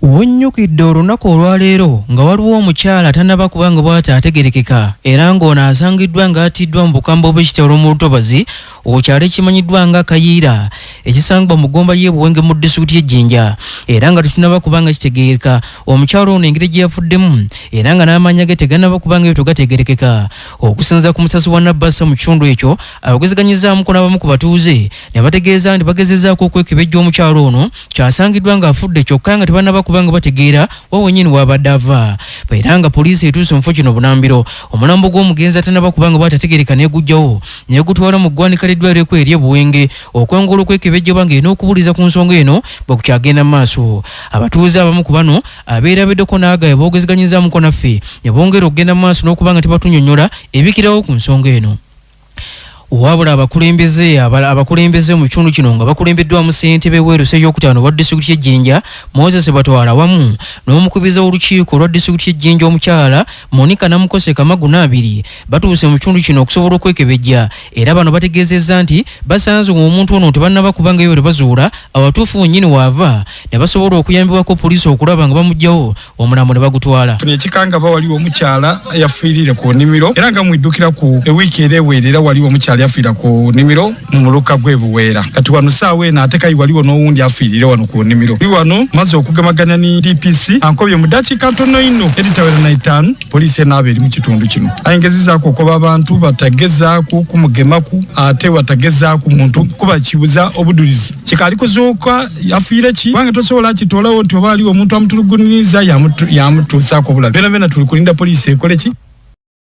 Wonnyukidde olunaku olwaleero nga waliwo omukyala tannaba kuba nga bw'ati ategerekeka era ng'ono asangiddwa ng'attiddwa mu bukambwe obw'ekitalo mu lutobazi okyalo ekimanyiddwa nga Kayiira ekisangibwa mu ggomba ly'e Buwenge mu disitulikiti y'e Jinja era nga tekinnaba kuba nga kitegeerekeka omukyala ono engeri gye yafuddemu era nga n'amannya ge tegannaba kuba nga ebyo tegategeerekeka. Okusinziira ku musasi wa Nabassa mu kitundu ekyo ayogezeganyizaamuko n'abamu ku batuuze ne bategeeza nti bagezezzaako okwekebejja omukyala ono Kyasangiddwa ng'afudde kyokka nga tebannaba kuba nga bategeera wa wennyini w'abadde ava era nga poliisi etuuse mu kifo kino bunambiro omulambo gw'omugenzi atannaba kuba nga bw'atategeereka n'eguggyawo n'egutwala mu ggwanika ly'eddwaliro ekkulu ery'e Buwenge okwongera okwekebejja oba ng'erina okubuuliza ku nsonga eno bwe kukyagenda mu maaso. Abatuuze abamu ku bano abeerabiddeko n'agaye boogezeganyizaamuko naffe ne bongera okugenda mu maaso n'okuba nga tebatunnyonnyola ebikirawo ku nsonga eno. Wabula abakulembeze abakulembeze mu kitundu kino nga bakulembeddwamu ssentebe w'erusa ey'okutaano owa disitulikiti y'e Jinja Moses Batwala wamu n'omukubiriza w'olukiiko olwa disitulikiti y'e Jinja omukyala Monica Namukose Kamagu Naabiri batuuse mu kitundu kino okusobola okwekebejja era bano bategeezezza nti basanze omuntu ono tebannaba kuba nga ebyo bazuula awatuufu wennyini waava ne basobola okuyambibwako poliisi okulaba nga bamuggyawo omulambo ne bagutwala. Funa ekikangabwa waliwo omukyala yafiirire ku nimiro era nga mwidukira ku ewiiki era eweera era waliwo omukyala yafiira ku nimiro mu muluka gw'e Buweera kati wano saawa eno ate kayi waliwo n'owundi afiirire wano ku nimiro ndi wano maze okugemagana ni DPC ankobye mu dakiika ntono inho editawera na itaanu poliisi enaaba eri mu kitundu kino aye ngezizaaku okoba abantu batagezaaku kumugemaku ate batagezaaku muntu kuba kibuza obudulizi. Kikaali kuzuuka yafiire ki kubanga tosobola kitoolawo nti oba aliwo omuntu amutuluguniriza yamutuusaaku obulabe. Byonabyona tuli kulinda poliisi ekole ki?